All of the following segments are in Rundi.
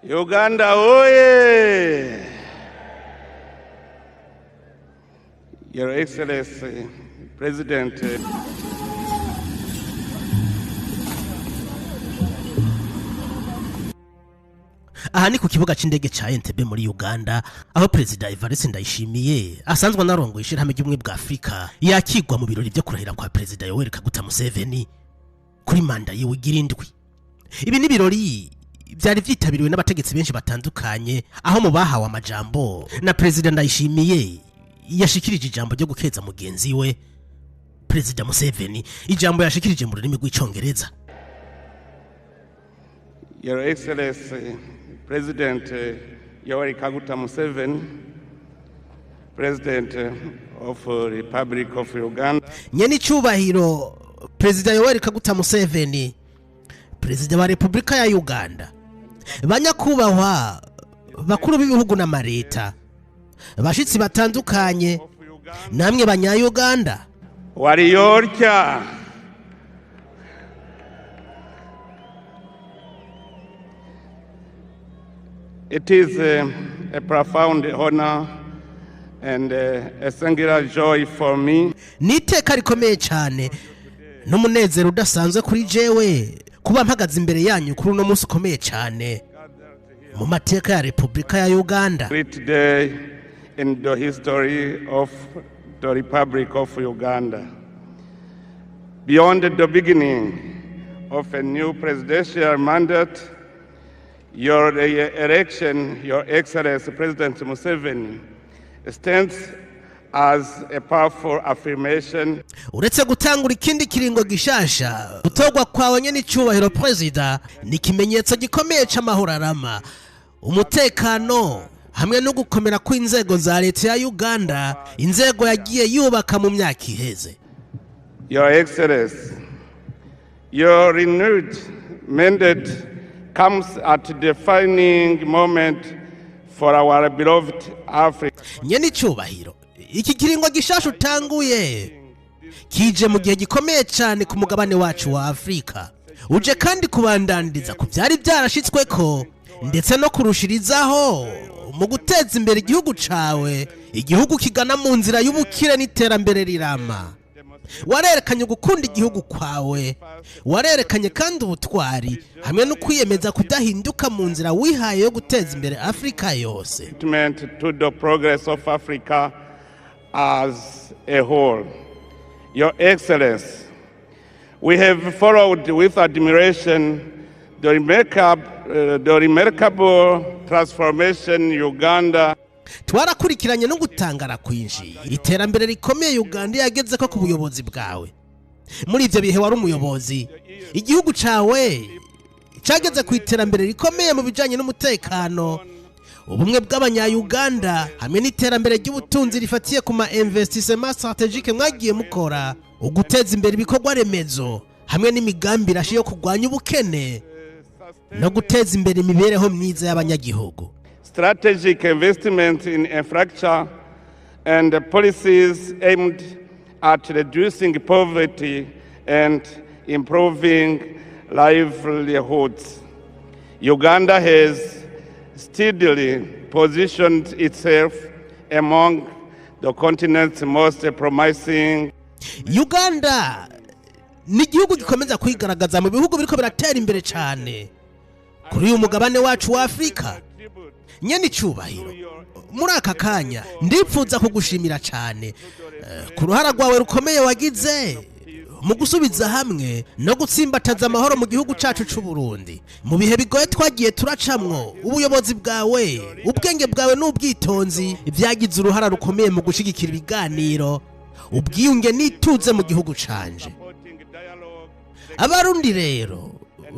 Uganda oye! Your Excellency, President Aha ni ku kibuga c'indege ca Entebbe muri Uganda, aho Perezida Evariste Ndayishimiye asanzwe anarongoye ishirahamwe ry'Ubumwe bwa Afurika yakigwa mu birori vyo kurahira kwa Perezida Yoweri Kaguta Museveni kuri manda yiwe igira indwi. Ibi ni ibirori vyari vyitabiriwe n'abategetsi benshi batandukanye, aho mu bahawe amajambo na Perezida Ndayishimiye yashikirije ijambo ryo gukeza mugenzi we Perezida Museveni, ijambo yashikirije mu rurimi rw'Icongereza. Your Excellency, President Yoweri Kaguta Museveni, President of Republic of Uganda, Nyene icubahiro Perezida Yoweri Kaguta Museveni, Perezida wa Repubulika ya Uganda, banyakubahwa bakuru b'ibihugu n'amareta, bashitsi batandukanye, namwe banya-Uganda. Wariyorcha. It is a profound honor and a singular joy for me Ni iteka rikomeye cyane n'umunezero udasanzwe kuri jewe kuba mpagaze imbere yanyu kuri uno munsi ukomeye cyane mu mateka ya Repubulika ya Uganda. Great day in the history of the Republic of Uganda. Beyond the beginning of a new presidential mandate, your election, Your Excellency President Museveni, stands as a powerful affirmation Uretse gutangura ikindi kiringo gishasha, gutorwa kwawe nyene icubahiro Perezida ni ikimenyetso gikomeye c'amahoro arama, umutekano hamwe no gukomera kw'inzego za leta ya Uganda, inzego yagiye yubaka mu myaka iheze. Your Excellency, your renewed mandate comes at a defining moment for our beloved Africa. Nyene icubahiro, iki kiringo gishasha utanguye kije mu gihe gikomeye cyane ku mugabane wacu wa Afurika. Uje kandi kubandandiriza ku byari byarashitsweko ndetse no kurushirizaho mu guteza imbere igihugu cawe, igihugu kigana mu nzira y'ubukire n'iterambere rirama. Warerekanye gukunda igihugu kwawe, warerekanye kandi ubutwari hamwe no kwiyemeza kudahinduka mu nzira wihaye yo guteza imbere Afurika yose. Commitment to the progress of Africa as a whole. Your Excellency, we have followed with admiration the remarkable transformation Uganda Twarakurikiranye no gutangara kwinshi iterambere rikomeye Uganda yageze ko ku buyobozi bwawe. Muri ibyo bihe wari umuyobozi, igihugu cawe cageze ku iterambere rikomeye mu bijanye n'umutekano, ubumwe bw'Abanyayuganda hamwe n'iterambere ry'ubutunzi rifatiye ku ma investissement stratégique mwagiye mukora, uguteza imbere ibikorwa remezo hamwe n'imigambi irashe yo kurwanya ubukene no guteza imbere imibereho myiza y'abanyagihugu. Strategic investment in infrastructure and policies aimed at reducing poverty and improving livelihoods. Uganda has steadily positioned itself among the continent's most promising Uganda ni igihugu gikomeza kwigaragaza mu bihugu biriko biratera imbere cyane kuri uyu mugabane wacu wa Afurika. Nyene icubahiro, muri aka kanya ndipfuza kugushimira cyane ku ruhara rwawe rukomeye wagize mu gusubiza hamwe no gutsimbataza amahoro mu gihugu cacu c'u Burundi mu bihe bigoye twagiye turacamwo. Ubuyobozi bwawe, ubwenge bwawe n'ubwitonzi vyagize uruhara rukomeye mu gushigikira ibiganiro, ubwiyunge n'ituze mu gihugu canje. Abarundi rero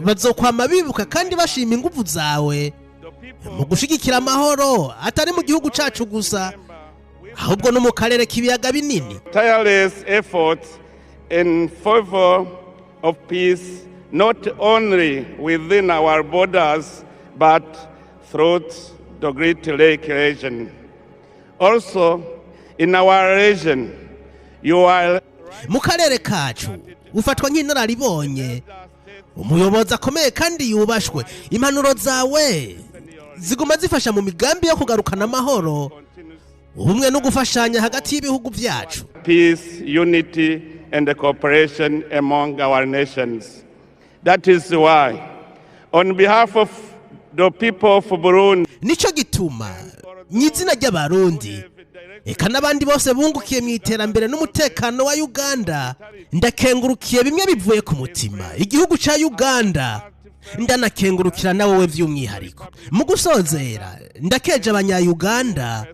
bazokwama bibuka kandi bashima inguvu zawe mu gushigikira amahoro, atari mu gihugu cacu gusa, ahubwo no mu karere k'ibiyaga binini. Tireless efforts in favor of peace, not only within our borders, but throughout the Great Lake region. Also, in our region, you are Mu karere kacu ufatwa nk'inararibonye, umuyobozi akomeye kandi yubashwe. Impanuro zawe ziguma zifasha mu migambi yo kugarukana amahoro, ubumwe no gufashanya hagati y'ibihugu vyacu. Peace, unity, and cooperation among our nations. That is why, on behalf of the people of Burundi, Nico gituma mw'izina ry'Abarundi eka n'abandi bose bungukiye mu iterambere n'umutekano wa Uganda, ndakengurukiye bimwe bivuye ku mutima igihugu ca Uganda, ndanakengurukira na wowe by'umwihariko. Mu gusozera, ndakeje Abanya-Uganda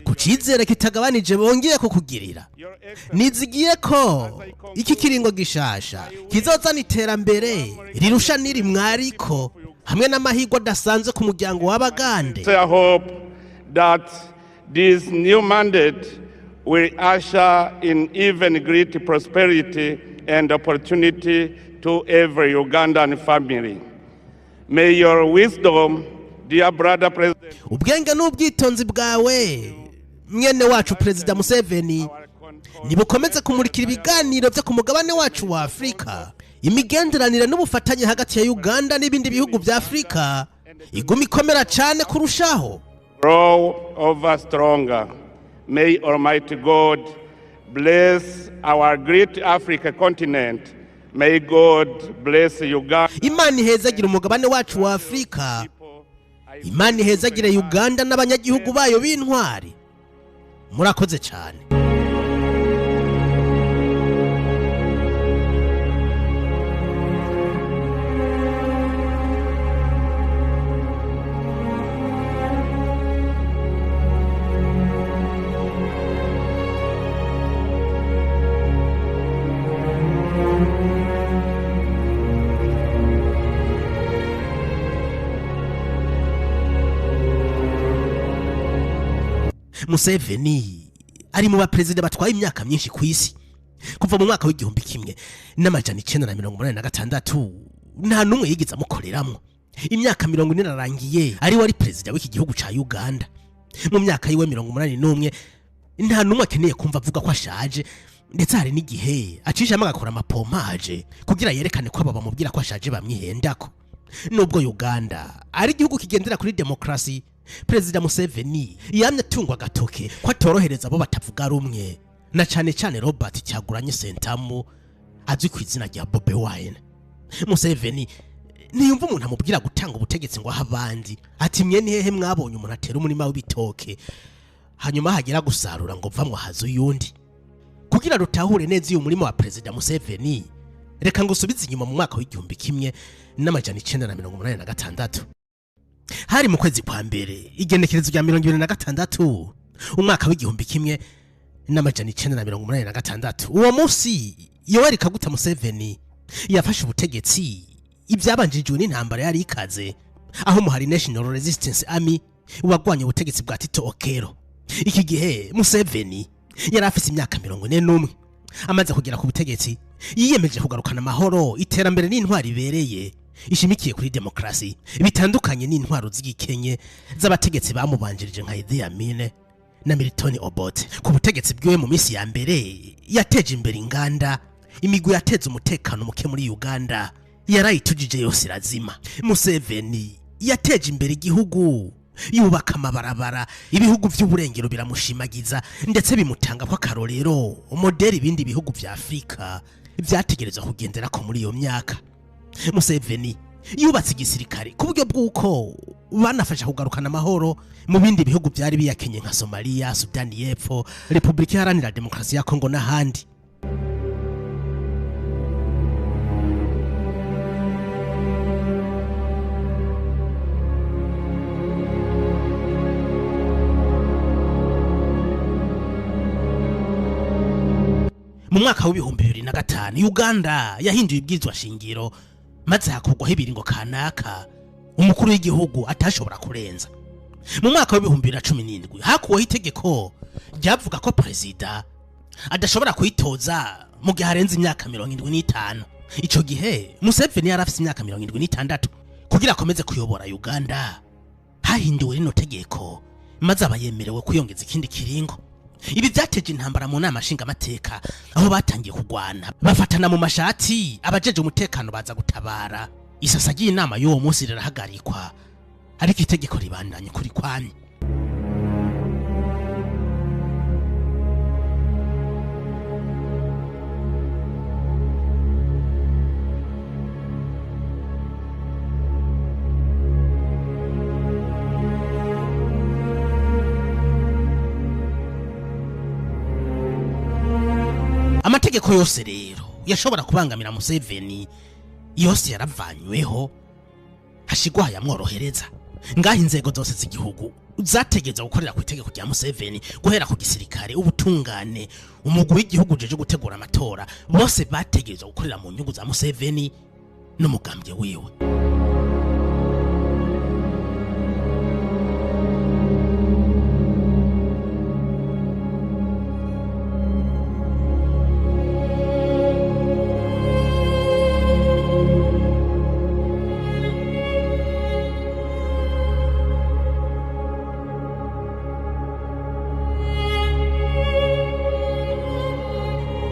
ku cizere kitagabanije bongeye kukugirira. Nizigiye ko iki kiringo gishasha kizozana iterambere rirusha n'iri mwariko, hamwe n'amahirwe adasanzwe ku muryango w'Abagande. I hope that this new mandate will usher in even great prosperity and opportunity to every Ugandan family. May your wisdom, dear brother President, Ubwenge n'ubwitonzi bwawe, mwene wacu Perezida Museveni, nibukomeze kumurikira ibiganiro byo ku mugabane wacu wa Afurika. Imigenderanire n'ubufatanye hagati ya Uganda n'ibindi bihugu bya Afurika iguma ikomera cyane kurushaho. grow over stronger. May Almighty God bless our great Africa continent. May God bless Uganda. Imana ihezagira umugabane wacu wa Afurika, Imana ihezagire Uganda n'abanyagihugu bayo b'intwari. Murakoze cyane. Museveni ari mu baperezida batwaye imyaka myinshi ku isi. Kuva mu mwaka w'1986 nta n'umwe yigeze amukoreramwo. Imyaka 40 irarangiye ari wari perezida w'iki gihugu ca Uganda. Mu myaka yiwe 81 nta n'umwe akeneye kumva avuga ko ashaje, ndetse hari n'igihe acishamo agakora amapompaje kugira yerekane ko aba bamubwira ko ashaje bamwihendako. Nubwo Uganda ari igihugu kigendera kuri demokrasi, Perezida Museveni yamye atungwa agatoke ko atorohereza abo batavuga rumwe, na cane cane Robert Kyagulanyi Ssentamu azwi ku izina rya Bobi Wine. Museveni niyumva umuntu amubwira gutanga ubutegetsi ngo ahe abandi, ati mwe ni hehe mwabonye umuntu atera umurima w'ibitoke hanyuma hagera gusarura ngo vamwo haze uyundi? Kugira rutahure neza uyu murima wa Perezida Museveni, reka ngo usubize inyuma mu mwaka w'1986. Hari mu kwezi kwa mbere, igenekerezo rya 26, umwaka w'1986. Uwo munsi Yoweri Kaguta Museveni yafashe ubutegetsi. Ibyabanjirijwe n'intambara yari ikaze, aho muhari National Resistance Army wagwanye ubutegetsi bwa Tito Okello. Iki gihe Museveni yari afise imyaka 41. Amaze kugera ku butegetsi, yiyemeje kugarukana amahoro, iterambere n'intwari ibereye ishimikiye kuri demokrasi, bitandukanye n'intwaro z'igikenye z'abategetsi bamubanjirije nka Idi Amin na Milton Obote. Ku butegetsi bwiwe, mu minsi ya mbere yateje imbere inganda. Imigwi yateze umutekano muke muri Uganda yarayitujije yose irazima. Museveni yateje imbere igihugu, yubaka amabarabara, ibihugu by'uburengero biramushimagiza, ndetse bimutanga ko akarorero modeli ibindi bihugu vya Afurika vyategerezwa kugenderako muri iyo myaka. Museveni yubatse igisirikare ku buryo bw'uko banafasha kugarukana amahoro mu bindi bihugu byari biyakenye nka Somalia, Sudani y'Epfo, Repubulika Iharanira Demokarasi ya Kongo n'ahandi. Mu mwaka w'2005 Uganda yahinduye ibwirizwa shingiro, maze hakurwaho ibiringo kanaka umukuru w'igihugu atashobora kurenza. Mu mwaka w'2017 hakuweho itegeko ryavuga ko perezida adashobora kwitoza mu gihe arenze imyaka 75. Ico gihe Museveni yari afise imyaka 76. Kugira akomeze kuyobora Uganda, hahinduwe rino tegeko, maze aba yemerewe kwiyongeza ikindi kiringo. Ibi byateje intambara mu nama nshingamateka, aho batangiye kugwana bafatana mu mashati. Abajeje umutekano baza gutabara, isasa ry'inama y'uwo munsi rirahagarikwa. Ariko itegeko ribandanye kuri kwamye. Amategeko yose rero yashobora kubangamira Museveni yose yaravanyweho, hashigwa yamworohereza. Ngaho inzego zose z'igihugu zategeza gukorera ku itegeko rya Museveni, guhera ku gisirikare, ubutungane, umugwi w'igihugu ujejwe gutegura amatora, bose bategerezwa gukorera mu nyungu za Museveni n'umugambwe wiwe.